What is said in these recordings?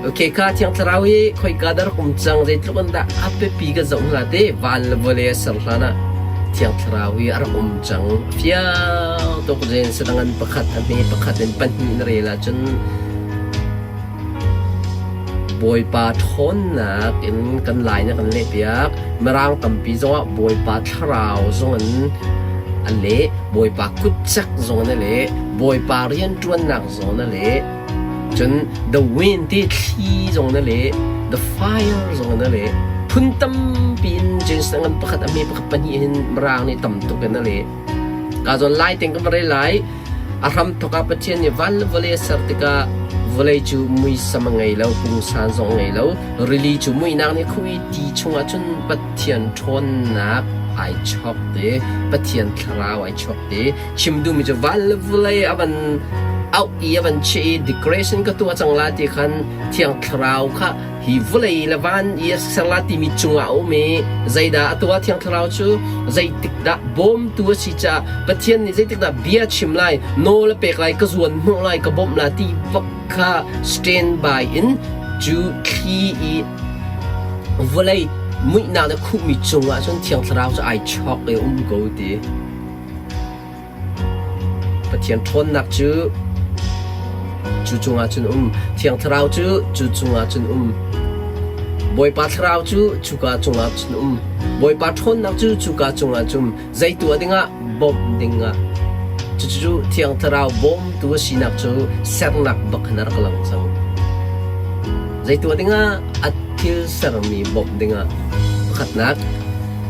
Okay, ka Thiang Thlarau hi khoika dah rak um cang, zeitluk in dah a biapi kan zoh hna te, van le vawlei a ser hlan ah Thiang Thlarau hi a rak um cang. Fiang tuk zen sadang an pakhat a hme pakhat in pahnih na rel ahcun Bawipa ṭhawnnak in kan lai na kan lehpiak. Mirang tampi zongah Bawipa Thlarau zong in a leh, Bawipa kutcek zong in a leh, Bawipa rianṭuannak zong in a leh. Cun the wind ti thli zong na leh, the fire zong na leh. Phun tampi in James ngan pakhat a hme pakhat pahnih hin Mirang nih tam tuk in a leh. Ka zawn lai ting ka va rel lai. A hram thawk ah Pathian nih van le vawlei a ser tikah vawlei cu muisam a ngei lo, pungsan zong a ngei lo. Rili cu muihnak nih khuh i ti chungah cun Pathian ṭhawnnak ai chok te, Pathian thlarau ai chok te. Chim duhmi cu van le vawlei a van auh i a van chiah i decoration ka tuah cang la ti khan Thiang Thlarau kha hi vawlei le van i a ser la timi cungah a um i zeidah a tuah Thiang Thlarau cu zeitik dah bawmtu a si caah Pathian nih zeitik dah bia chim lai nawl a pek lai ka zuan hnawh lai ka bawmh la ti bak kha stand by in cu thli i vawlei muihnak le khuhmi cungah cun Thiang Thlarau cu ai chawk i a um ko ti. Pathian ṭhawnnak cu cu cungah cun um. Thiang Thlarau cu cu cungah cun um. Bawipa Thlarau cu cuka cungah cun um. Bawipa ṭhawnnak cu cuka cungah cun zei tuah dingah bawmh dingah. Cucu Thiang Thlarau bawmtu a sinak cu sernak bak in a rak lang cang. Zei tuah dingah a thil sermi bawmh dingah. Pakhatnak,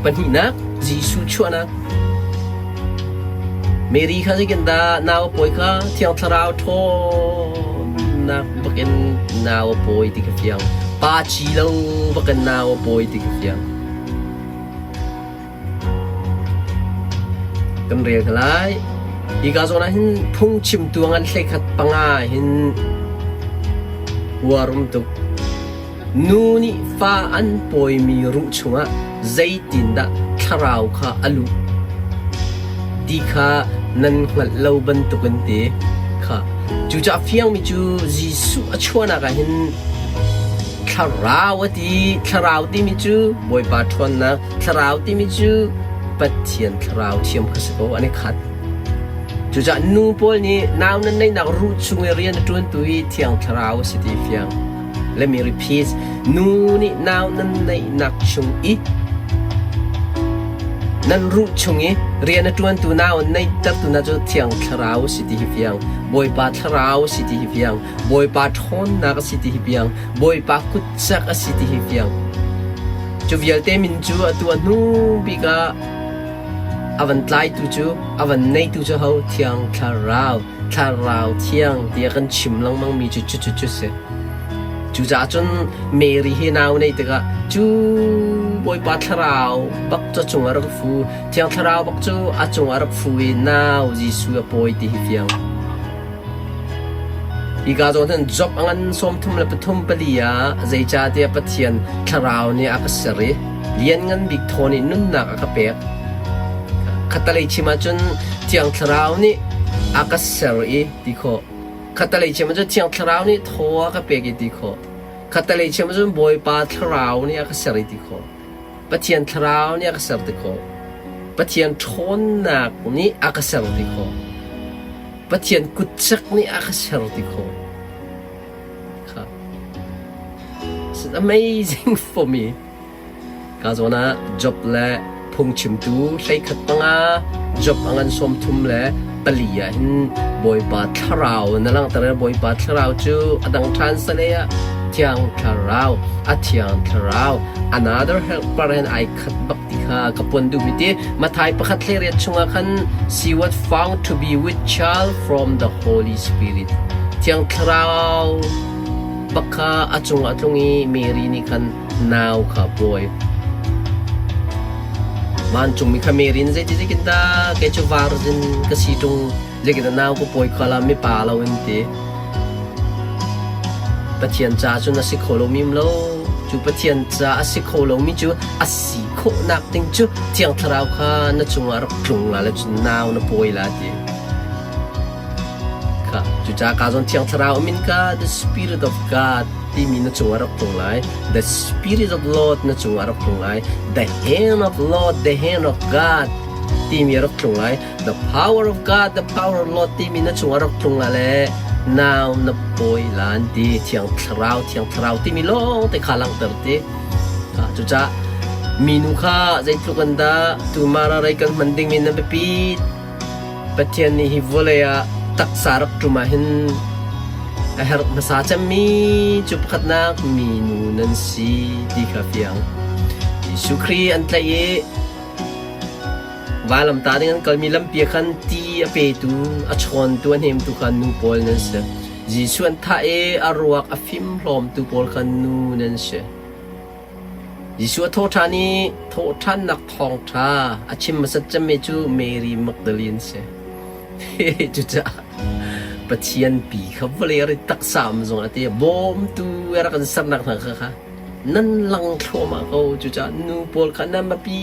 pahnihnak, Jesuh chuahnak. Mary kha zeitindah nau a pawi kha Thiang Thlarau ṭhawnnak bakin nau a pawi ti ka fiang. Pa ci lo bakin nau a pawi ti ka fiang. Kan rel hna lai. Hi ka zawn ah hin phungchimtu ngan hleikhat panga hin uar um tuk. Nu nih fa an pawimi ruh chungah zeitindah thlarau kha a luh ti kha nan hngalh lo bantukin ti kha. Cucaah fiangmi cu Jesuh a chuahnak ah hin thlarau a ti. Thlarau timi cu Bawipa ṭhawnnak, thlarau timi cu Pathian thlarau thiam kha si ko, an i khat. Cucaah nu pawl nih nau nan neihnak ruh chung i rian a ṭuantu hi Thiang Thlarau a si ti fiang. Let me repeat. Nu nih nau nan neihnak chung i nan ruh chung i rian a ṭuantu nau an neihtertu hna cu Thiang Thlarau a si ti hi fiang. Bawipa Thlarau a si ti hi fiang. Bawipa ṭhawnnak a si ti hi fiang. Bawipa kutcak a si ti hi fiang. Cu vialte min cu atu a hnu bik ah a van tlaitu cu a van neitu cu ho Thiang Thlarau. Thlarau Thiang tiah kan chim lengmangmi cu cucu cu si. Cucaah cun Mary hi nau nei tikah cu Bawipa Thlarau bak cu a cungah rak fu. Thiang Thlarau bak cu a cungah rak fu i nau Jesuh a pawi ti hi fiang. Hika zawn hin Job a ngan 33 pali ah zeicahtiah Pathian Thlarau nih a ka ser i lianngan bik thaw nih nunnak a ka pek. Khattalei chim ahcun Thiang Thlarau nih a ka ser i ti khawh. Khattalei chim ahcun Thiang Thlarau nih thaw a ka pek i ti khawh. Khattalei chim ahcun Bawipa Thlarau nih a ka ser i ti khawh. Pathian Thlarau nih a ka ser ti khawh. Pathian ṭhawnnak nih a ka ser ti khawh. Pathian kutcek nih a ka ser ti khawh. Kha. It's amazing for me. Ka zawn ah Job le phungchimtu 13 panga Job a ngan 34 le pali ah hin Bawipa Thlarau na langhter i Bawipa Thlarau cu a dang ṭhan sale ah Thiang Thlarau a Thiang Thlarau another helper hin ai khat bak ti kha ka puan duhmi ti Matthai pakhat hlei chungah khan she was found to be with child from the Holy Spirit Thiang Thlarau bak kha a cungah tlung i Mary nih khan nau kha pawi. Vancungmi kha Mary in zeiti zeitin dah kei cu virgin ka si ṭung zeitin dah nau ka pawi kha la mipa lo in ti. Pathian ca cun a si kho lomi um lo. Cu Pathian ca a si kho lomi cu a si khawhnak ding cu Thiang Thlarau kha na cungah rak tlung la le cun nau na pawi la ti. Kha cucaah ka zawn Thiang Thlarau min ka the Spirit of God ti. timi na cungah rak tlung lai. The Spirit of Lord na cungah rak tlung lai. The hand of Lord, the hand of God timi rak tlung lai. The power of God, the power of Lord timi na cungah rak tlung lai le nau na pawi lan ti Thiang Thlarau, Thiang Thlarau timi lawng te kha langhter ti. Cucaah minu kha zeitluk an dah tu mara rei kan hman dingmi na biapi Pathian nih hi vawlei ah taksa rak ṭum ahhin a herh hmasa cemmi cu pakhatnak minu nan si ti kha fiang. Jesuh Khrih an tlaih i vailamtah ding an kalmi lampi ah khan ti a petu, a chawntu, a hnemtu kha nu pawl nan si. Jesuh an thah i a ruak a fimhlawmtu pawl kha nu nan si. Jesuh a thawhṭhan i thawhṭhannak thawngṭha a chim hmasat cemmi cu Mary Magdalene a si. Cucaah Pathian pi kha vawlei a rit taksa um zong a ti. Bawmtu a rak in sernak hna kha kha nan lang thluahmah ko. Cucaah nu pawl kha nan biapi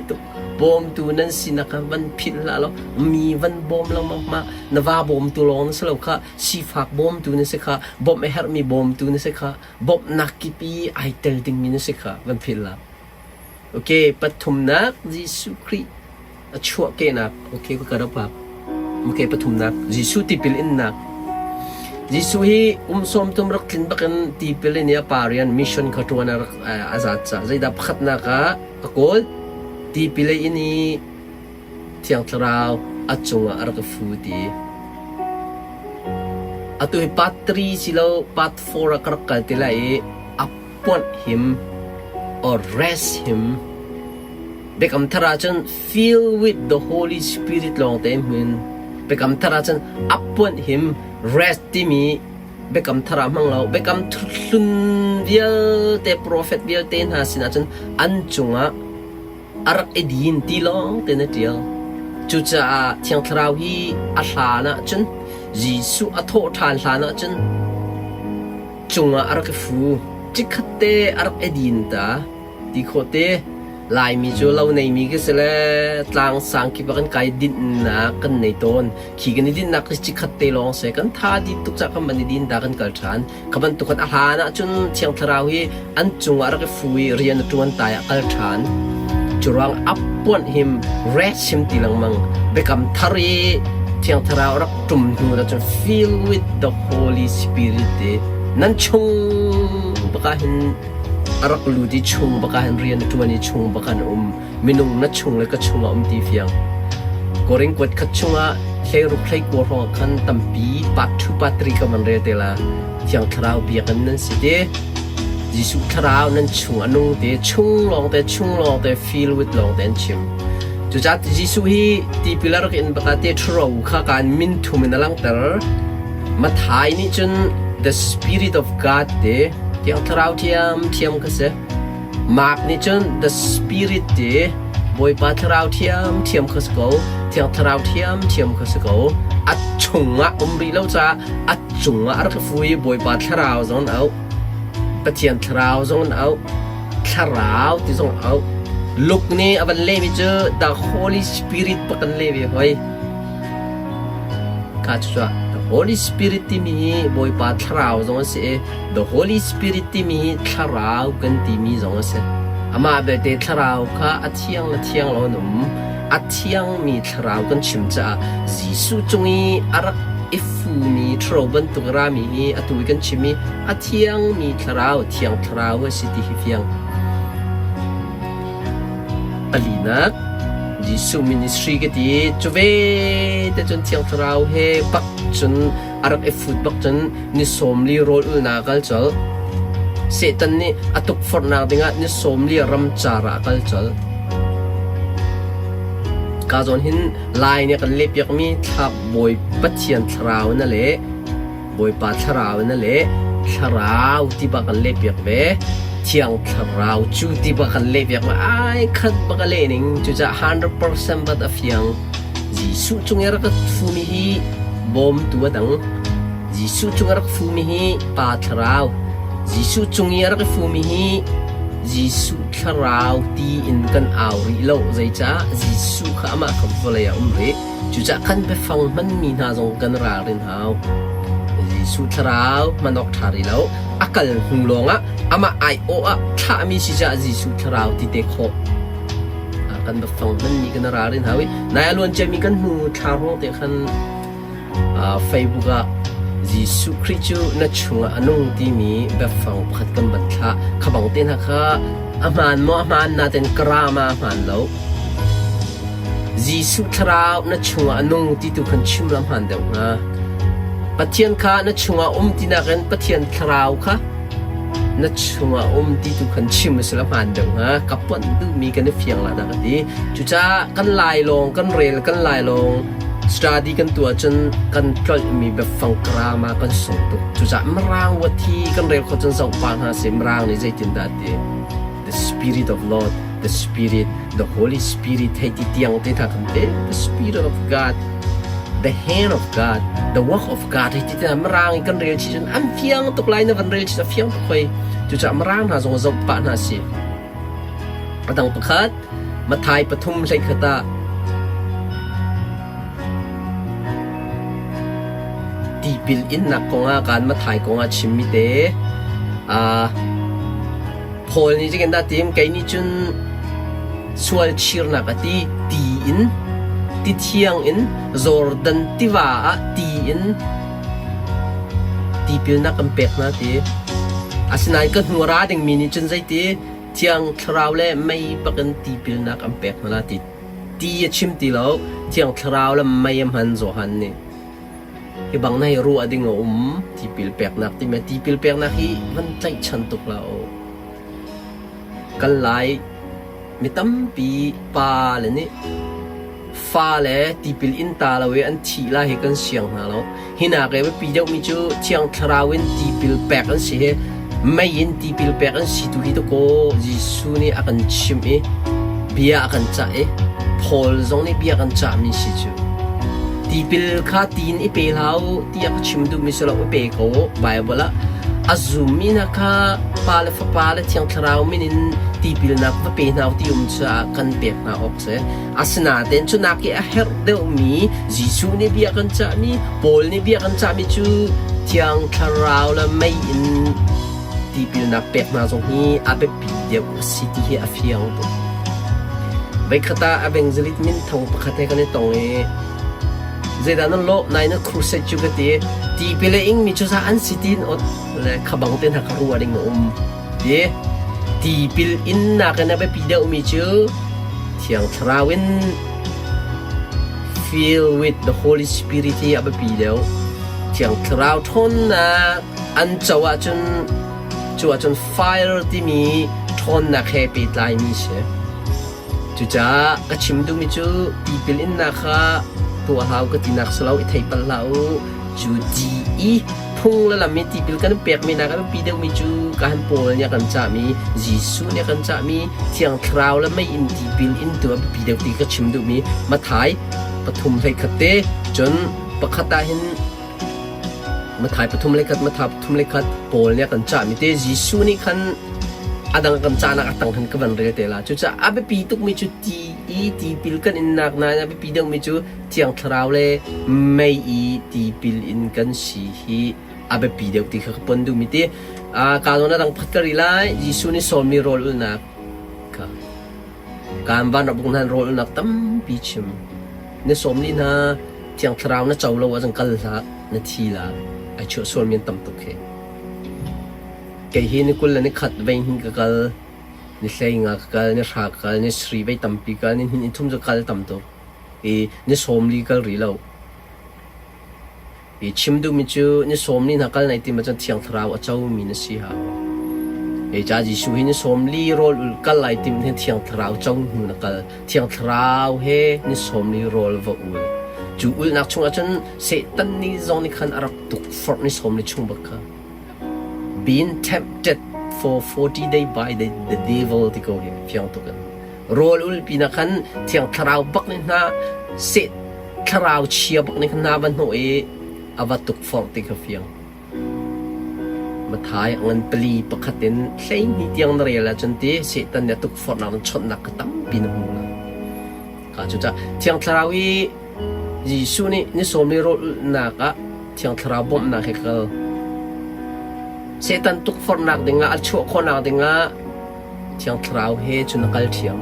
tuk. Bawmtu nan sinak kha van philh hlah law mi van bawm lengmang hmah. Na va bawmtu lawng na si lo kha sifak bawmtu na si kha bawmh a herhmi bawmtu na si kha bawmhnak kip i ai tel dingmi na si kha van philh hlah. Okay, pathumnak Jesuh Khrih a chuahkehnak. Okay, ka ka pak. Okay, pathumnak Jesuh tipil innak. Jesuh hi kum 30 rak tlin bakin tipil in i a pa rian mission kha ṭuan a rak a zat ca. Zeidah pakhatnak ah a kawl tipil a in i Thiang Thlarau a cungah a rak i fu ti. Atu hi part 3 si lo part 4 ah ka rak kal te lai i appoint him or rest him. Biakam Thar ahcun fill with the Holy Spirit lawng te hmun. Biakam Thar ahcun appoint him rest timi Biakam Thar ah hmang lo. Biakam Hlun vialte profet vialte hna sinah cun an cungah a rak i din ti lawng tein a ṭial. Cucaah Thiang Thlarau hi a hlan ahcun Jesuh a thawh ṭhan hlan ahcun cungah a rak i fu. Chikkhat te a rak i din ta ti khawh te. Laimi cu lo neimi ka si le tlang sang kip ah kan kai dinhnak kan nei tawn. Khi kan i dinhnak hi chikkhat te lawng si. Kan tha dih tuk caah kan van i din ta kan kal ṭhan. Kha bantuk khan a hlan ahcun Thiang Thlarau hi an cungah rak i fu i rian a ṭuan tai ah kal ṭhan. Curuang appoint him, rest him ti lengmang. Biakam thar i Thiang Thlarau rak ṭum hnu dah cun fill with the Holy Spirit ti nan chung baka hin a rak lut i chung baka hin rian a ṭuan i chung baka hin a um. Minung na chung le ka chungah um ti fiang. Korin kuat khat chungah hleiruk hleikua hrawng ah khan tampi part 2 part 3 ka van rel te la. Thiang Thlarau biakinn nan si te. Jesuh Thlarau nan chung a nung te, chung lawng te, chung lawng te, feel with lawng te an chim. Cucaah Jesuh hi tipil a rak in baka te ṭhuro kha kaan min thum in a langhter. Matthai nih cun the Spirit of God te, Thiang Thlarau thiam thiam kha si. Mark nih cun the Spirit ti Bawipa Thlarau ṭhiamṭhiam kha si ko, Thiang Thlarau ṭhiamṭhiam kha si ko. A chungah um rih lo caah a cungah a rak i fu i Bawipa Thlarau zong an auh, Pathian Thlarau zong an auh, Thlarau ti zong an auh. Luke nih a van lehmi cu the Holy Spirit bak an leh ve hoi. Kha cucu the Holy Spirit timi hi Bawipa Thlarau zong a si i The Holy Spirit timi hi thlarau kan timi zong a si. Amah belte thlarau kha a thiang le thiang lo an um. A thiangmi thlarau kan chim caah Jesuh cung i a rak i fumi ṭhuro bantuk rami hi atu i kan chim i a thiangmi thlarau, thiang thlarau a si ti hi fiang. Palinak, Jesuh ministry ka ti cu ve te cun thiang thlarau he bak cun a rak i fut bak cun ni 40 rawl ulnak a kal colh. Satan nih a tukforhnak dingah ni 40 ramcar ah a kal colh. Ka zawn hin Lai nih a kan lehpiakmi thla Bawi Pathian thlarau na le Bawipa thlarau na le thlarau ti bak kan lehpiak ve. Thiang thlarau cu ti bak kan lehpiak ve. Ai khat bak a leh ning cucaah 100% bat a fiang. Jesuh cung i rak fumi hi bawmtu a dang. Jesuh cung a rak fumi hi Pa Thlarau. Jesuh cung i a rak i fumi hi Jesuh Thlarau ti in kan au rih lo. Zeicah? Jesuh kha amah kha vawlei ah um rih. Cucaah kan biafang hmanmi hna zong kan ralrin hau. Jesuh thlarau hman awk ṭha rih lo. A kal hnu lawngah amah aiawh ah thlahmi si caah Jesuh thlarau ti te khawh. Kan biafang hmanmi kan ralrin hau i nai a luan ciami kan hnu thla hrawng te khan Facebook ah Jesuh Khrih cu na chungah a nung timi biafang pakhat kan van thlah. Kha bang te hna kha a hmaan maw a hmaan nain karama a hmaan lo. Jesuh thlarau na chungah a nung ti tu khan chim la hmaan deuh hnga. Pathian kha na chungah um ti nakin Pathian thlarau kha na chungah um ti tu khan chim a si la hmaan deuh hnga. Ka ponh duhmi kan i fiang la dah ka ti. Cucaah kan lai lawng kan rel kan lai lawng study kan tuah cun kan tlolhmi biafang grammar kan sung tuk. Cucaah Mirang wathi kan rel khawh cun zoh pah hna sih Mirang nih zeitindah a ti. The Spirit of Lord, the Spirit, the Holy Spirit hei ti tiang te hna kan te. The Spirit of God, the hand of God, the work of God hei ti te hna Mirang i kan rel chih cun an fiang tuk lai na van rel chih a fiang tuk hoi. Cucaah Mirang hna zong zoh pah hna si. A dang pakhat, Matthai pathum hleikhat ah tipil innak kongah kan Matthai kongah chimmi te Paul nih zeitin dah tim kei nih cun sual chirnak a ti ti in ti thiang in Jordan tiva ah ti in tipilnak kan pek hna ti. Asinain ka hnu a ra dingmi nih cun zeiti Thiang Thlarau le mei bakin tipilnak an pek hna la ti. Ti a chim ti lo, Thiang Thlarau le mei a hman Johan nih. Hi bang na hi ruah ding a um tipil peknak timi tipil peknak hi van tlaihchan tuk la u. Kan lai mi tampi pa le nih fale tipil in ta lo i an thih lai hi kan siang hna lo. Hi nak i biapi deuhmi cu Thiang Thlarau in tipil pek an si hi mei in tipil pek an si tu hi dakaw Jesuh nih a kan chimh i bia a kan cah i Paul zong nih bia kan cahmi si cu. Tipil kha tiin i pe hlah u tiah ka chim duhmi si lo i pe ko Bible ah a zummi hna kha Pa le Fapa le Thiang Thlarau min in tipilnak va pe hna u ti um caah kan pek hna awk si. Asinain cu nak i a herh deuhmi Jesuh nih bia kan cahmi, Paul nih bia kan cahmi cu Thiang Thlarau le mei in tipilnak pek hna zong hi a biapi deuh a si ti hi a fiang tuk. Voikhat ah evangelist minthang pakhat he kan i tong i zeidah nan lawh nai na crusade cu ka ti tipil a ingmi cu za an si tin ot le khabang te hna ka ruah ding a um ti tipil innak in a biapi deuhmi cu Thiang Thlarau in fill with the Holy Spirit hi a biapi deuh. Thiang Thlarau ṭhawnnak an co ahcun cu ahcun fire timi ṭhawnnak he pehtlaimi si. Cucaah ka chim duhmi cu tipil innak kha tuah hau ka tinak si lo i thei palh hlah u. Cu di i phung le lam i tipil kan pekmi nak a biapi deuhmi cu kan Paul nih a kan cahmi, Jesuh nih a kan cahmi Thiang Thlarau le mei in tipil in tu a biapi deuh ti ka chim duhmi Matthai pathum hleikhat te cun pakhat ah hin Matthai pathum le khat Matthai pathum le khat Paul nih a kan cahmi te Jesuh nih khan a dang kan cahnak a tang khan ka van rel te la. Cucaah a biapi tukmi cu ti i tipil kan innak nain a biapi deuhmi cu Thiang Thlarau le mei i tipil in kan si hi a biapi deuh ti kha ka pon duhmi ti. Ka zawn a dang phat ka ri lai. Jesuh nih sawmmi rawl ulhnak kha Kaan van rak buk hna rawl ulhnak tampi chim. Na sawm ni hna Thiang Thlarau na co lo ahcun kal hlah, na thi la. Ai chuah sualmi an tam tuk hi. Kei hi ni 20 le ni khat vei hin ka kal, ni 15 ka kal, ni hra ka kal, ni sarih vei tampi kal, ni hnih ni thum cu kal tam tuk. I ni 40 kal rih lo. I chim duhmi cu ni 40 hna kal nai tim ahcun Thiang Thlarau a comi na si hau. Hi ca Jesuh hi ni 40 rawl ul kal ai tim hin Thiang Thlarau co hnu na kal. Thiang Thlarau he ni 40 rawl va ul. Cu ulnak chung ahcun Satan nih zong nih khan a rak tukforh ni 40 chung bak kha. Being tempted for 40 day by the, the devil ti ko hi fiang tuk in. Rawl ul pinah khan Thiang Thlarau bak nih hna seh thlarau chia bak nih khan hna va hnawh i a va tukforh ti kha fiang. Matthai ngan pali pakhat in 12 tiang na rel ahcun ti Satan nih a tukforhnak in chawnhnak kha tampi na hmu lai. Ka cucaah Thiang Thlarau i Jesuh nih ni sawm li rawl ulhnak ah. Thiang Thlarau bawmhnak he kal. Satan tukforhnak dingah a chuah khawhnak dingah Thiang Thlarau he cun a kal ṭhiam.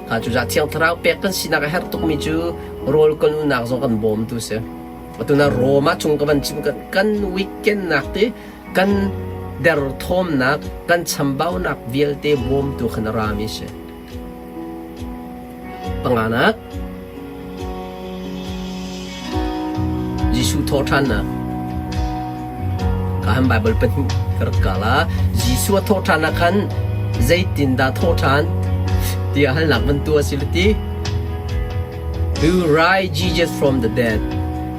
Kha cucaah Thiang Thlarau pek kan sinak a herh tukmi cu rawl kan ulnak zong kan bawmtu si. Atu na Rom ah cung ka van chim kan, kan weekend nak ti kan derthawmnak kan chambaunak vialte bawmtu khan a rami si. Panganak Jesuh thawhṭhannak Ka han Baibal pahnih ka rak kal ah Jesuh a thawhṭhan ah khan zeitindah thawhṭhan tiah halnak van tuah a si ti. Who raised Jesus from the dead?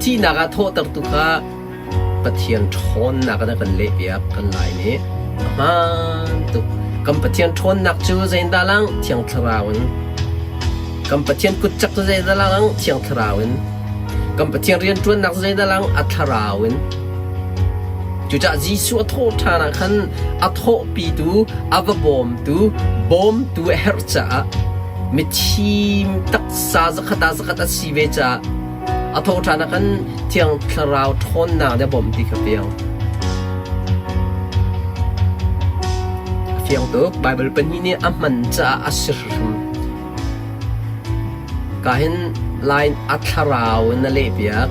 Thihnak ah thawhtertu kha Pathian ṭhawnnak in a kan lehpiak kan lai nih a hmaan tuk. Kan Pathian ṭhawnnak cu zeidah lang? Thiang Thlarau in. Kan Pathian kutcak cu zeidah lang? Thiang Thlarau in. Kan Pathian rianṭuannak cu zeidah lang? A Thlarau in. Cucaah Jesuh a thawh ṭhan ah khan a thawhpitu, a va bawmtu, bawmtu a herh caah mithi taksa zakhat ah zakhat a si ve caah A thawhṭhan ah khan Thiang Thlarau ṭhawnnak nih a bawmh ti kha fiang. A fiang tuk. Baibal pahnih nih a hman caah a si hrim. Ka hin line a thlarau in a lehpiak.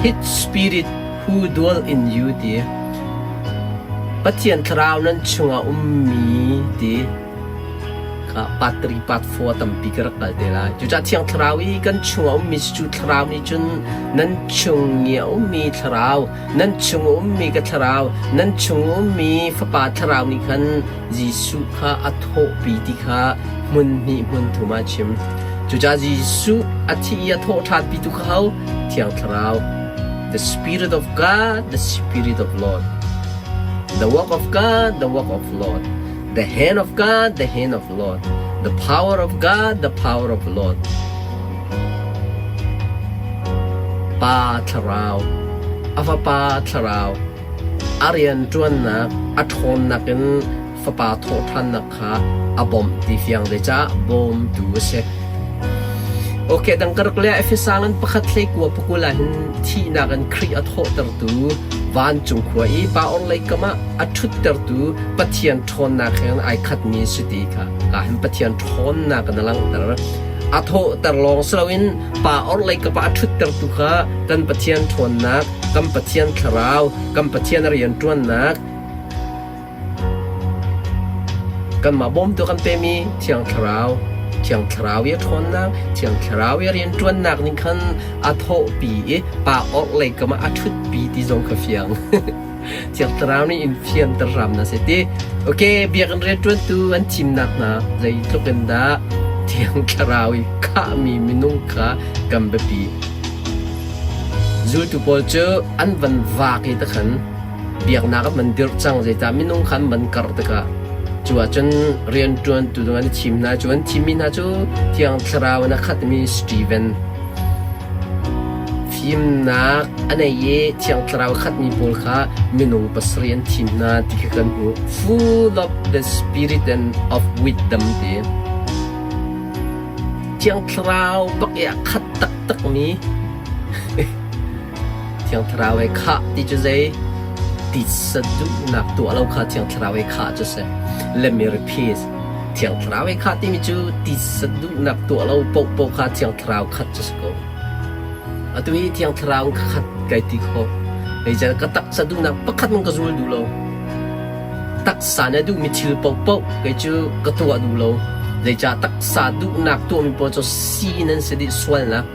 His spirit who dwell in you ti. Pathian thlarau nan chungah ummi ti. Kha part 3 part 4 tampi ka rak kal te lai. Cucaah Thiang Thlarau i kan chung a ummi cu Thlarau nih cun nan chung i a ummi Thlarau, nan chung a ummi ka Thlarau, nan chung a ummi Fapa Thlarau nih khan Jesuh kha a thawhpi ti kha hmun hnih hmun thum ah a chim. Cucaah Jesuh a thi i a thawh ṭhanpitu kha ho? Thiang Thlarau. The Spirit of God, the Spirit of Lord. The work of God, the work of Lord. The hand of God, the hand of Lord. The power of God, the power of Lord. Pa thlarau, a fapa thlarau, a rianṭuannak, a ṭhawnnak in fapa thawhṭhannak kha a bawmh ti fiang zeicah bawmtu a si. Okay, dang ka rak le Efesa ngan pakhat hlei kua pakul ah hin thihnak in Khrih a thawhtertu vancung khua i pa orhlei kam ah a ṭhuttertu Pathian ṭhawnnak he ai khatmi si ti kha ka hin Pathian ṭhawnnak in a langhter. A thawhter lawng si loin pa orhlei kap ah a ṭhuttertu kha kan Pathian ṭhawnnak, kan Pathian thlarau, kan Pathian rianṭuannak, Kanmah bawmtu kan pemi Thiang Thlarau, Thiang Thlarau i a ṭhawnnak, Thiang Thlarau i a rianṭuannak ning khan a thawhpi i pa orhlei kam ah a ṭhutpi ti zong kha fiang. Thiang Thlarau nih in fianter hram hna seh ti. Okay, biakinn rianṭuantu an thimnak hna zeitluk in dah Thiang Thlarau i khahmi minung kha kan biapi. Zultu pawl cu an van vak i takhan biaknak an van dirh cang zeicah minung kha an van karh tikah cu ahcun rianṭuantu ding an i thim hna cu an thimmi hna cu Thiang Thlarau in a khatmi Steven fimnak a nei i Thiang Thlarau a khatmi pawl kha minung pasarih an thim hna ti kha kan hmuh full of the spirit and of wisdom ti Thiang Thlarau bak i a khat taktakmi Thiang Thlarau he khah ti cu zei? Titsa duhnak tuah lo kha Thiang Thlarau he khah cu si. Let me repeat. Thiang Thlarau he khah timi cu titsa duhnak tuah lo paohpaoh kha Thiang Thlarau khat cu si ko. Atu hi Thiang Thlarau in ka khat kai ti khawh. Zeicahtiah ka taksa duhnak pakhat hmanh ka zul duh lo. Taksa nih a duhmi thil paohpaoh kei cu ka tuah duh lo. Zeicah taksa duhnak tuahmi paoh cu sin an si dih sualnak.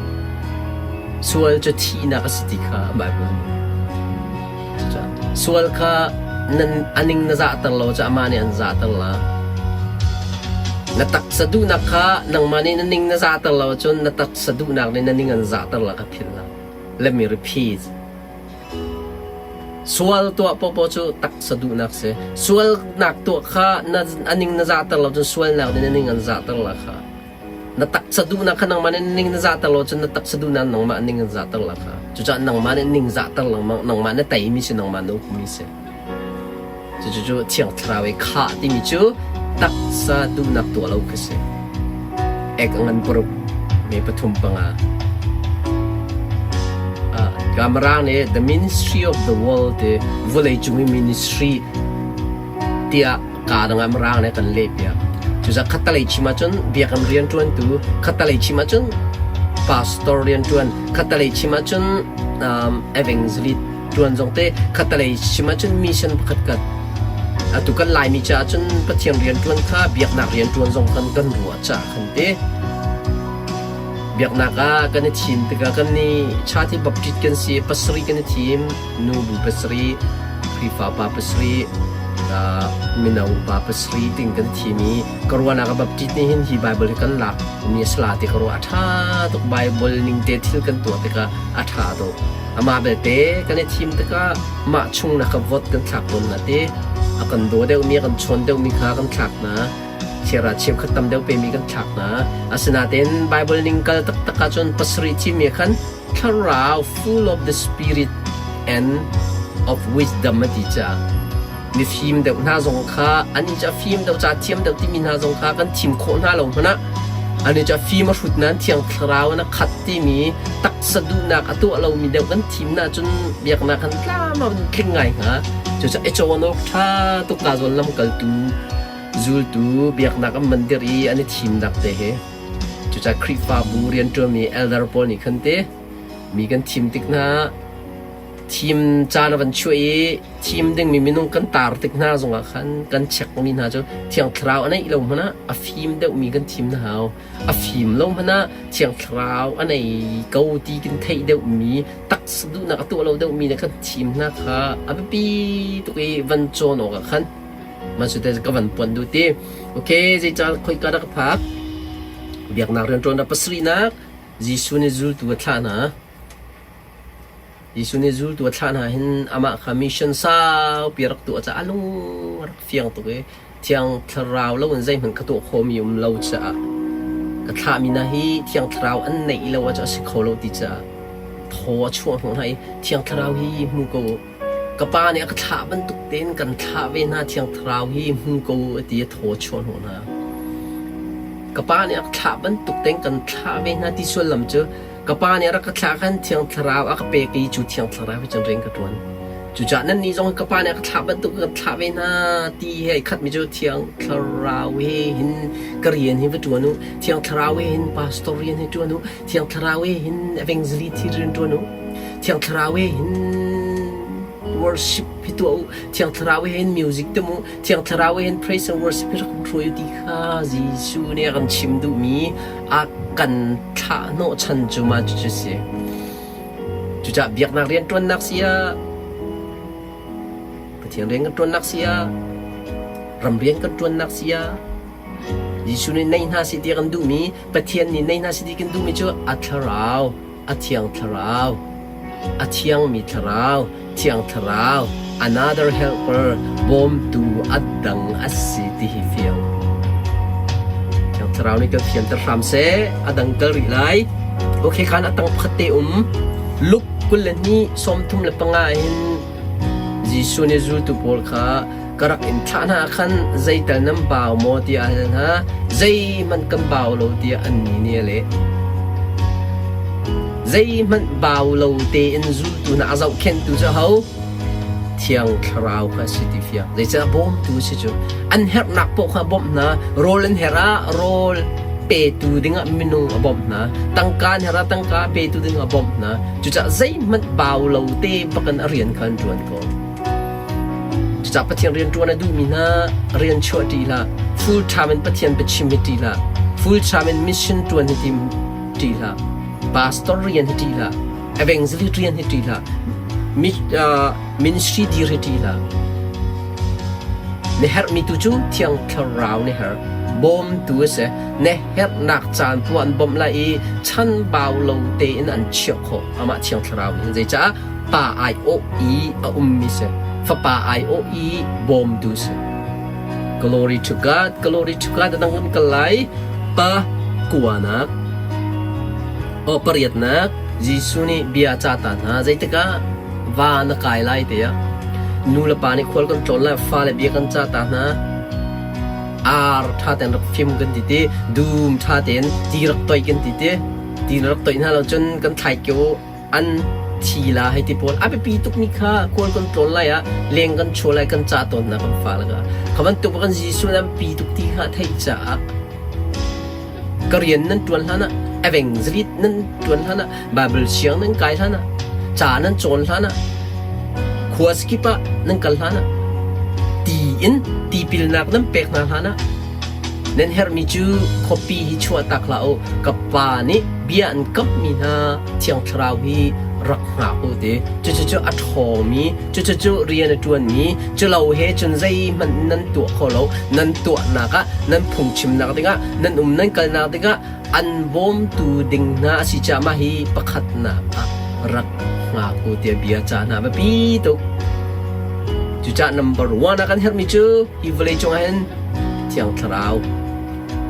Sual cu thihnak a si ti kha Baibal nih a Sual kha nan a ning na zahter lo cu amah nih an zahter la. Na taksa duhnak kha nangmah nih na ning na zahter lo cun na taksa duhnak nih na ning an zahter la kha philh la. Let me repeat. Sual tuah paohpaoh cu taksa duhnak si. Sualnak tuah kha na a ning na zahter lo cun sualnak nih na ning an zahter la kha. Na taksa duhnak kha nangmah nih ning na zahter lo cun na taksa duhnak nangmah ning an zahter la kha. Cucaah nangmah nih ning zahter lengmang, nangmah na teimi si, nangmah na ukmi si. Cucu Thiang Thlarau i khah timi cu taksa duhnak tuah lo kha si. Ek a ngan paruk, me pathum panga. Hika Mirang nih the ministry of the world ti vawleicung i ministry tiah kaa dang ah Mirang nih kan lehpiak. Cucaah khattalei chim ahcun biakinn rianṭuantu, khattalei chim ahcun pastor rianṭuan, khattalei chim ahcun um, evangelist ṭuan zong te, khattalei chim ahcun mission pakhat kat. Atu kan Laimi caah cun Pathian rianṭuan kha biaknak rianṭuan zong kan kan ruah caah khan te. Biaknak ah kan i thim tikah kan nih Chati Baptist kan si, pasarih kan i thim, nubu pasarih, Khrihfa pa pasarih, mino upa pasarih ting kan thim i ka ruahnak ah Baptist nih hin hi Bible hi kan lak mi a si la ti ka ruah. A ṭha tuk Bible ning te thil kan tuah tikah a ṭha tuk. Amah belte kan i thim tikah mah chung na ka vote kan thlak tawn hna ti. A kan daw deuhmi, a kan chawn deuhmi kha kan thlak hna. Chiara cheukhat tam deuh pemi kan thlak hna. Asinain Bible ning kal taktak ahcun pasarih thimi khan thlarau full of the spirit and of wisdom a ti caah mifim deuh hna zong kha an i ca fim deuh ca thiam deuh timi hna zong kha kan thim khawh hna lo hmanh ah an i ca fim a hrut nain thiang thlarau in a khat timi taksa duhnak a tuah lomi deuh kan thim na cun biaknak kan tlam a tling ngai hnga. Cucaah i cawn awk ṭha tuk ka zawn lamkaltu Zultu biaknak an man dirh i an i thimnak te hi cucaah Khrihfabu rianṭuanmi elder pawl nih khan te mi kan thim tik hna thim caan a van chuah i thim dingmi minung kan tar tik hna zongah khan kan chekmi hna cu Thiang Thlarau a neih lo hmanh ah a fim deuhmi kan thim hna hau. A fim lo hmanh ah Thiang Thlarau a nei ko ti kan theih deuhmi taksa duhnak a tuah lo deuhmi le kan thim hna kha a biapi tuk i van cawn awk ah khan Masute ka van puan duh ti. Okay, zeicah khoika dah ka phak? Biaknak rianṭuan ah pasarihnak Jesuh nih zultu a thlah hna. Jesuh nih zultu a thlah hna hin amah kha mission saupi a rak tuah caah a lung a rak fiang tuk i Thiang Thlarau lo in zeihmanh ka tuah khawhmi um lo caah ka thlahmi hna hi Thiang Thlarau an neih lo ahcun a si kho lo ti caah thaw a chuah hnawh hna i Thiang Thlarau hi hmu ko u. Ka pa nih a ka thlah bantuk tein kan thlah ve hna Thiang Thlarau hi hmu ko u a ti i thaw a chuah hnawh hna. Ka pa nih a ka thlah bantuk tein kan thlah ve hna ti sullam cu ka pa nih a rak ka thlah khan Thiang Thlarau a ka pek i cu Thiang Thlarau he cun rian ka ṭuan. Cucaah nannih zong ka pa nih a ka thlah bantuk kan thlah ve hna ti he ai khatmi cu Thiang Thlarau he hin ka rian hi va ṭuan u. Thiang Thlarau he hin pastor rian hi ṭuan u. Thiang Thlarau he hin evangelist hi rian ṭuan u. Thiang Thlarau he hin worship hi tuah u. Thiang Thlarau he hin music tum u. Thiang Thlarau he hin praise and worship hi rak hruai u ti kha Jesuh nih a kan chim duhmi a kan thlah hnawhchan cu mah cucu si. Cucaah biaknak rianṭuannak si ah Pathian rian kan ṭuannak si ah ram rian kan ṭuannak si ah Jesuh nih nei hna seh ti a kan duhmi Pathian nih nei hna seh ti kan duhmi cu a thlarau a thiang thlarau, a thiangmi thlarau, thiang thlarau, another helper, bawmtu a dang a si ti hi fiang. Thiang thlarau nih kan fianter hram seh, a dang kal rih lai. Okay, khan a tang pakhat te um. Luke 22 35 hin Jesuh nih zultu pawl kha ka rak in thlah hna khan zeital nan bau maw tiah a hal hna. Zeihmanh kan bau lo tiah annih nih a leh. Zeihmanh bau lo tein zultu hna a zohkhenhtu cu aho? Thiang Thlarau kha a si ti fiang. Zeicahtiah bawmtu a si cu. An herhnak paoh kha a bawmh hna. Rawl an herh ah rawl petu dingah minung a bawmh hna. Tangka an herh ah tangka petu dingah a bawmh hna. Cucaah zeihmanh bau lo te bakin a rian kha an ṭuan ko. Cucaah Pathian rianṭuan a duhmi hna rian chuah ṭih hlah. Full time in Pathian biachim hi ṭih hlah. Full time in mission ṭuan hi tim ṭih hlah. Pastor rian hi ṭih hlah. Evangelist rian hi ṭih hlah. Ministry dir hi ṭih hlah. Na herhmi tu cu Thiang Thlarau na herh. Bawmtu a si. Na herhnak caan tu an bawmh lai i chanbau lo tein an chiah khawh. Amah Thiang Thlarau nih hin zeicah pa aiawh i a ummi si. Fapa aiawh i bawmtu si. Glory to God, glory to God. Adang kan kal lai. Pa kuanak. O pariatnak. Jesuh nih bia ca ta hna. Zeitikah va na kai lai tiah. Nu le pa nih khual kan tlawn lai, fale bia kan ca ta hna. Ar ṭha tein rak fim kan ti ti, dum ṭha tein ti rak toih kan ti ti. Ti na rak toih hna lo cun kan thlai kio an thi la hei ti pawl a biapi tukmi kha kawl kan tlawn lai ah leng kan chuah lai kan cah tawn hna kan fale kha. Kha bantuk kan Jesuh nih a biapi tuk ti kha a theih caah ka rian nan ṭuan hlan ah evangelist nan ṭuan hlan ah Bible siang nan kai hlan ah ca nan cawn hlan ah khua skip ah nan kal hlan ah ti in tipilnak nan pek hna hlan ah nan herhmi cu khuapi hi chuah tak hlah u ka pa nih bia an kamhmi hna Thiang Thlarau hi rak hngak u ti cucu a ṭhawngmi cucu rian a ṭuanmi culo he cun zeihmanh nan tuah kho lo nan tuahnak ah nan phungchimnak dingah nan um nan kalnak dingah an bawmtu ding hna a si caah mah hi pakhatnak ah rak hngak u tiah bia ca hna biapi tuk. Cucaah number one ah kan herhmi cu hi vawlei cungah hin Thiang Thlarau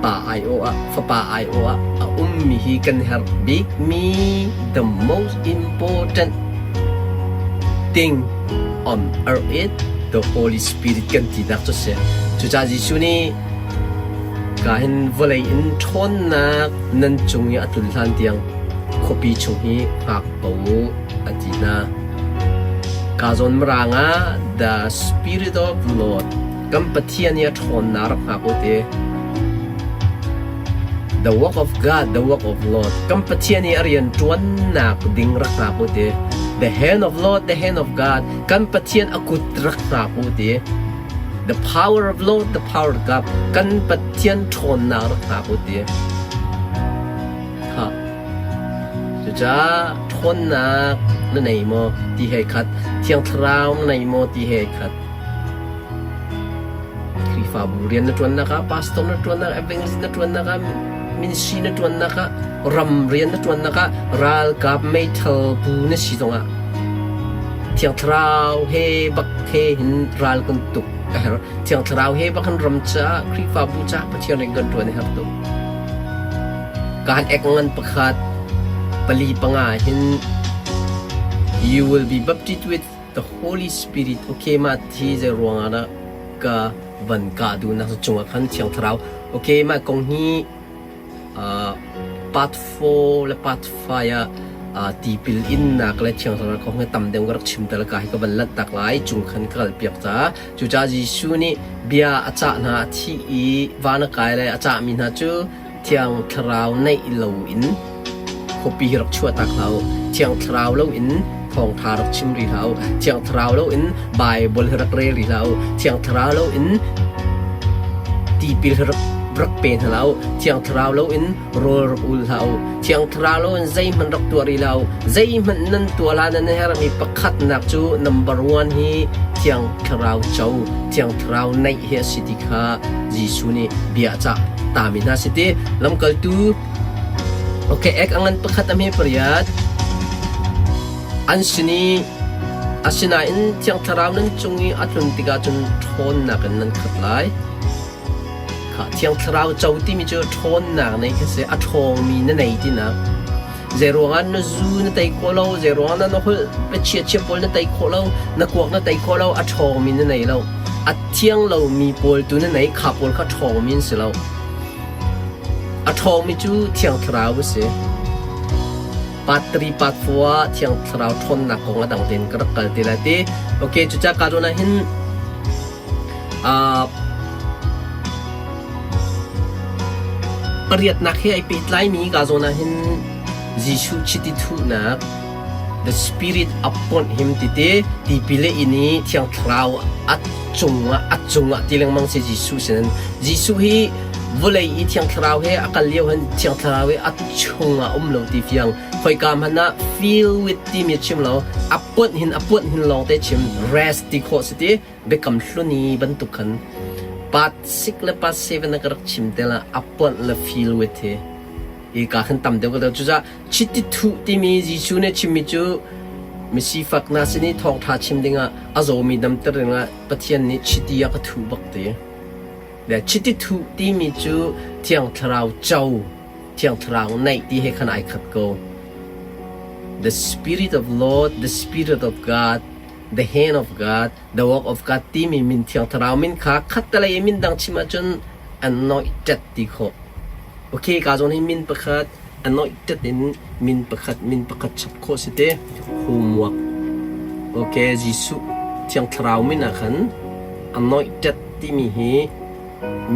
Pa aiawh ah Fapa aiawh ah a ummi hi kan herh bikmi the most important thing on earth is the Holy Spirit kan tinak cu si. Cucaah Jesuh nih Ka hin vawlei in ṭhawnnak nan cung i a tlun hlan tiang khuapi chung hi hngak ko u, a ti hna. Ka zawn mirang ah the Spirit of Lord kan Pathian i a ṭhawnnak rak hngak u ti. The work of God, the work of Lord. Kan Pathian i a rian ṭuannak ding rak hngak u ti. The hand of Lord, the hand of God. Kan Pathian a kut rak hngak u ti. The power of Lord, the power of God. Kan Pathian ṭhawnnak rak hngak u ti. Ha. Cucaah ṭhawnnak na nei maw ti he khat, Thiang Thlarau na nei maw ti he khat. Khrihfabu rian na ṭuannak ah, pastor na ṭuannak, evangelist na ṭuannak ah, ministry na ṭuannak ah, ram rian na ṭuannak ah, ralkap meithal bu na si zongah Thiang Thlarau he bak he hin ral kan tuk a herh. Thiang Thlarau he bak hin ram caah, Khrihfabu caah Pathian rian kan ṭuan a herh tuk. Kaan ek ngan pakhat, pali panga hin you will be baptized with the Holy Spirit. Okay, mah thi zei ruangah dah ka van kah duhnak cungah khan Thiang Thlarau. Okay, mah kong hi Part 4 le Part 5 ah tipil innak le Thiang Thlarau kong hi tam deuh ka rak chim te ka hi ka van lanh tak lai cung khan ka kal piak caah cucaah Jesuh nih bia a cah hna a thih i van a kai le a cahmi hna cu Thiang Thlarau neih loin khuapi hi rak chuah tak hlah u. Thiang Thlarau loin thawngṭha rak chim rih hlah u. Thiang Thlarau loin Baibal hi rak rel rih hlah u. Thiang Thlarau loin tipil hi rak rak pe hna hlah u. Thiang Thlarau loin rawl rak ul hlah u. Thiang Thlarau loin zeihmanh rak tuah rih hlah u. Zeihmanh nan tuah la nan herhmi pakhatnak cu number one hi Thiang Thlarau co, Thiang Thlarau neih hi a si ti kha Jesuh nih bia a cah tami hna si ti. Lamkaltu Okay, ek a ngan pakhat a hme pariat. An sin i asinain Thiang Thlarau nan cung i a tlun tikah cun ṭhawnnak in nan khat lai. Kha Thiang Thlarau co timi cu ṭhawnnak nei khi si, a ṭhawngmi na nei tinak. Zei ruangah na zu na tei khawh lo, zei ruangah na holh biachia chia pawl na tei khawh lo, na kuak na tei khawh lo, a ṭhawngmi na nei lo. A thiang lomi pawl tu na nei, kha pawl kha ṭhawngmi an si lo. A ṭhawngmi cu Thiang Thlarau a si. Part 3, part 4 ah Thiang Thlarau ṭhawnnak kong a dang tein ka rak kal te lai ti. Okay, cucaah ka zawn ah hin pariatnak he ai pehtlaimi ka zawn ah hin Jesuh chiti thuhnak the Spirit upon him titi tipil a in i Thiang Thlarau a cungah a cungah ti lengmang si Jesuh sinin Jesuh hi vawlei i Thiang Thlarau he a kal lio hin Thiang Thlarau hi a chungah um lo ti fiang khoika hmanh ah feel with timi a chim lo a puanh hin a puanh hin lawng te chim rest ti khawh si ti biakam hlun i bantuk khan part 6 le part 7 na ka rak chim te la a puanh le feel with hi i ka khan tam deuh ka deuh cucaah chiti thuh timi Jesuh nih chimmi cu misifak hna sin i thawngṭha chim dingah a zawmi damter dingah Pathian nih chiti a ka thuh bak ti. Le chiti thuh timi cu Thiang Thlarau co, Thiang Thlarau neih ti he khan ai khat ko. The Spirit of Lord, the Spirit of God, the hand of God, the work of God timi min Thiang Thlarau min kha khattelei i min dang chim ahcun anointed ti khawh. Okay, ka zawn hi min pakhat. Anointed in min pakhat min pakhat chap khawh si te. Homework. Ok, Jesuh Thiang Thlarau min ah khan anointed timi hi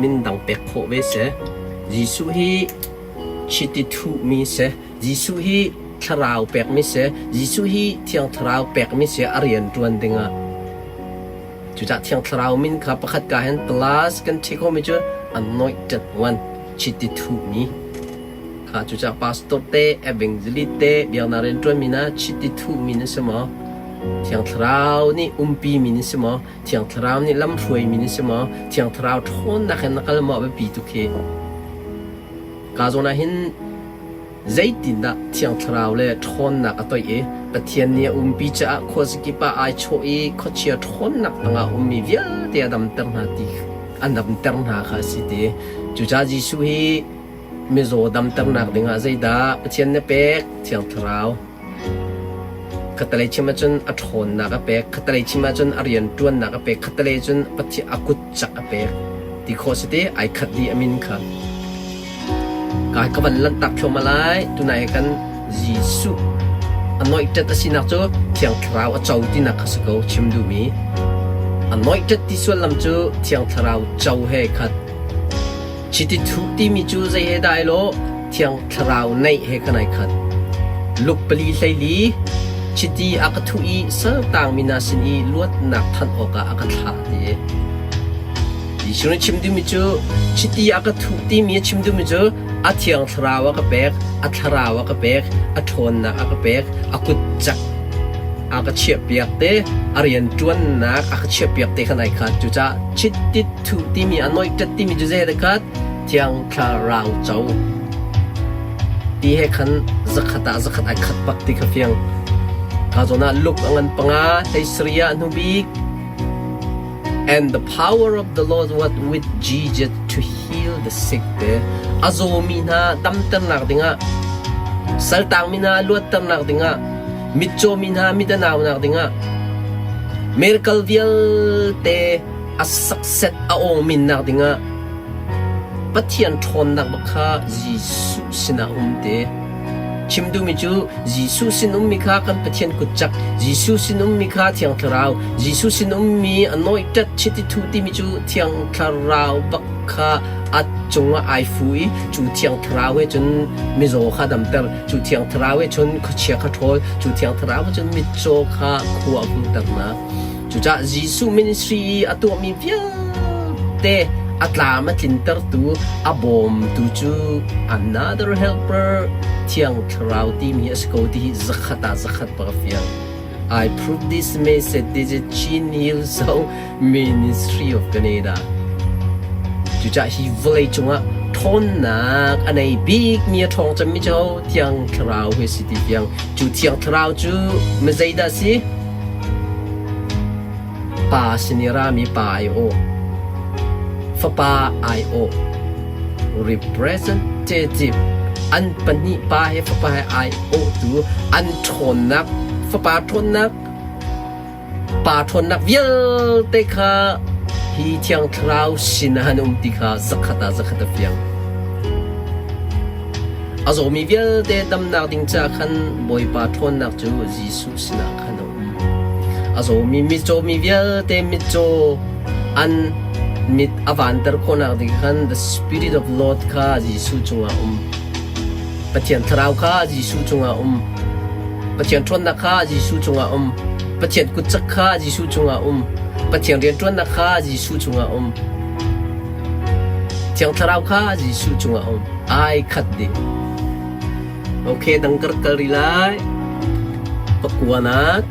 min dang pek khawh ve si. Jesuh hi chiti thuhmi si. Jesuh hi thlarau pekmi si. Jesuh hi Thiang Thlarau pekmi si a rian ṭuan dingah. Cucaah Thiang Thlarau min kha pakhat ka hin plus kan ṭhi khomi cu anointed one, chiti thuhmi. Kha cucaah pastor te, evangelist te, biaknak rianṭuanmi hna chiti thuhmi nan si maw? Thiang Thlarau nih umpimi nan si maw? Thiang Thlarau nih lamhruaimi nan si maw? Thiang Thlarau ṭhawnnak in na kal maw? A biapi tuk hi. Ka zawn ah hin Zeitindah Thiang Thlarau le ṭhawnnak a toih i Pathian nih a umpi caah khuazakip ah ai chawh i khuachia ṭhawnnak tangah a ummi vialte a damter hna ti an damter hna kha a si ti. Cucaah Jesuh hi mizaw damternak dingah zeidah Pathian nih a pek? Thiang Thlarau. Khattelei chim ahcun a ṭhawnnak a pek, khattelei chim ahcun a rianṭuannak a pek, khattelei cun Pathian a kut cak a pek ti khawh si ti ai khat dih a min kha. Ka ka van lanhtak thluahmah lai. Tunai he kan Jesuh anointed a sinak cu Thiang Thlarau a co tinak kha si ko chim duhmi. Anointed ti sullam cu Thiang Thlarau co he khat. Chiti thuh timi cu zei he dah ai lawh? Thiang Thlarau neih he kan ai khat. Luke pali hleili chiti a ka thuh i saltangmi hna sin i luatnak thanh awkah a ka thlah ti. Jesuh nih chim duhmi cu chiti a ka thuh timi a chim duhmi cu a Thiang Thlarau a ka pek, a Thlarau a ka pek, a ṭhawnnak a ka pek, a kut cak a ka chiahpiak te, a rianṭuannak a ka chiahpiak te khan ai khat. Cucaah chiti thuh timi anointed timi cu zei dah khat? Thiang Thlarau co. Ti he khan zakhat ah zakhat ai khat bak ti kha fiang. Ka zawn ah Luke a ngan panga, hlei sarih ah hnubik And the power of the Lord was with Jesus to heal the sick te. A zawmi hna damternak dingah, saltangmi hna luatternak dingah, mitcawmi hna mit a naunak dingah, miracle vialte a success a awngminnak dingah Pathian ṭhawnnak bak kha Jesuh sinah um te. Chim duhmi cu Jesuh sin ummi kha kan Pathian kutcak, Jesuh sin ummi kha Thiang Thlarau, Jesuh sin ummi a nawiṭat chiti thu timi cu Thiang Thlarau bak kha a cungah ai fu i cu Thiang Thlarau he cun mizaw kha damter, cu Thiang Thlarau he cun khuachia kha ṭhawl, cu Thiang Thlarau he cun mitcaw kha khua a hmuhter hna. Cucaah Jesuh ministry i a tuahmi vialte a tlam a tlintertu, a bawmtu cu another helper Thiang Thlarau timi a si ko ti hi zakhat ah zakhat bak a fiang. I prove this message this is Chin Hillsong Ministry of Canada. Cucaah hi vawlei cungah ṭhawnnak a nei bikmi a ṭhawng cemmi cu Thiang Thlarau hi a si ti fiang. Cu Thiang Thlarau cu mizeidah a si? Pa sin i rami pa aiawh, fapa aiawh, representative, an pahnih pa he fapa he aiawhtu an ṭhawnnak, fapa ṭhawnnak, pa ṭhawnnak vialte kha hi Thiang Thlarau sin ah an um ti kha zakhat ah zakhat a fiang. A zawmi vialte damnak ding caah khan Bawipa ṭhawnnak cu Jesuh sinah khan a um. A zawmi mitcawmi vialte mitcaw an mit a vanter khawhnak ding khan the Spirit of Lord kha Jesuh cungah a um. Pathian Thlarau kha Jesuh cungah a um. Pathian ṭhawnnak kha Jesuh cungah a um. Pathian kutcak kha Jesuh cungah a um. Pathian rianṭuannak kha Jesuh cungah a um. Thiang Thlarau kha Jesuh cungah a um. Ai khat dih. Ok, dang kar kal rih lai. Pakuanak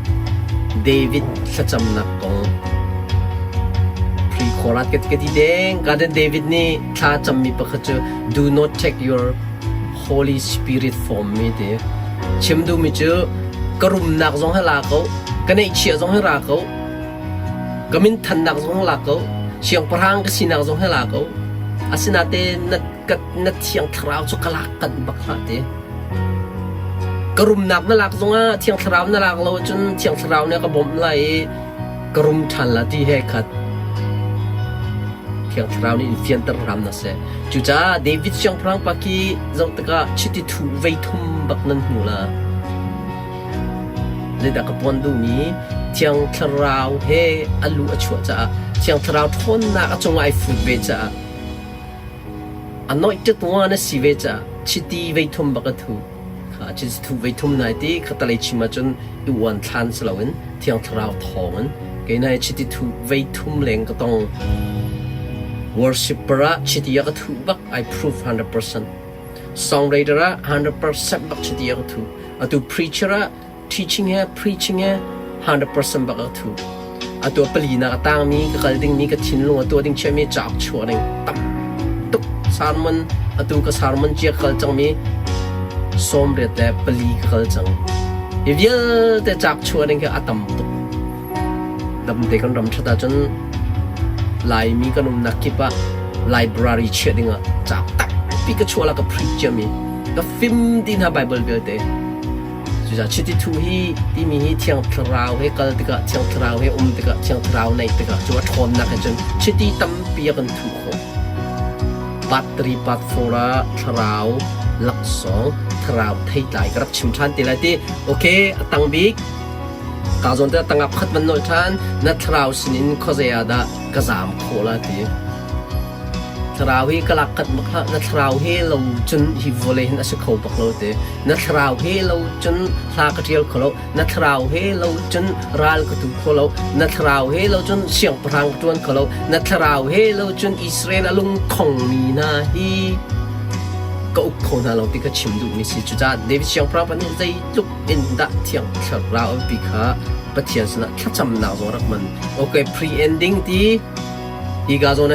David thlacamnak kong. Pre-chorat ka ti deng. Garden David nih thla cammi pakhat cu do not take your Holy Spirit from me ti. Chim duhmi cu ka rumnak zong hi la ko, ka neihchiah zong hi ra ko, ka minthannak zong hi la ko, siangpahrang ka sinak zong hi la ko. Asinain na ka na thiang thlarau cu ka lak kanh bak hlah ti. Ka rumnak na lak zongah thiang thlarau na lak lo cun thiang thlarau nih a ka bawmh lai i ka rum ṭhan la ti he khat. Thiang Thlarau nih in fianter hram hna seh. Cucaah David siangpahrang pa khi zoh tikah chiti thuh vei thum bak nan hmu la. Zeidah ka puan duhmi Thiang Thlarau he a lu a chuah caah Thiang Thlarau ṭhawnnak a cungah ai fut ve caah anointed one a si ve caah chiti vei thum bak a thu. Kha chiti thuh vei thum nai ti khatalei chim ahcun i uan thlan si loin Thiang Thlarau thawngin kei nai chiti thuh vei thum leng ka tong. Worshipper ah chiti a ka thuh bak I prove 100%. Songwriter ah 100% bak chiti a ka thuh. Atu preacher ah teaching he preaching he 100% bak a ka thuh. Atu a palinak a tangmi ka kal dingmi ka thinlung a tuah ding chiahmi cauk chuah ding tam tuk sermon atu ka sermon cia ka kal cangmi 84 ka kal cang. Hi vialte cauk chuah ding khi a tam tuk. Damte kan ram ṭhat ahcun Laimi kan umnak kip ah library chiah dingah cauk tampi ka chuah la ka print ciami ka fim ti hna Bible vialte. Cucaah chiti thu hi timi hi Thiang Thlarau he kal tikah Thiang Thlarau he um tikah Thiang Thlarau neih tikah cu a ṭhawnnak he cun chiti tampi a kan thuh khawh. Part 3 part 4 ah Thlarau laksawng Thlarau theitlai ka rak chim ṭhan te lai ti. Okay, a tang bik Ka zawn te tangah pakhat van nolh ṭhan, na thlarau sinin khuazei ah dah ka zaam khawh la ti. Thlarau hi ka lak kat bak hlah, na thlarau he lo cun hi vawlei hin a si kho bak lo ti. Na thlarau he lo cun hla ka ṭial kho lo, na thlarau he lo cun ral ka tu kho lo, na thlarau he lo cun siangpahrang ka ṭuan kho lo, na thlarau he lo cun Israel a lungkhongmi hna hi ka uk kho hna lo ti ka chim duhmi si. Cucaah David siangpahrang pa nih zeitluk in dah Thiang Thlarau pi kha Pathian sinah thlacamnak zong rak hman. Okay, pre-ending ti hi ka zawn ah.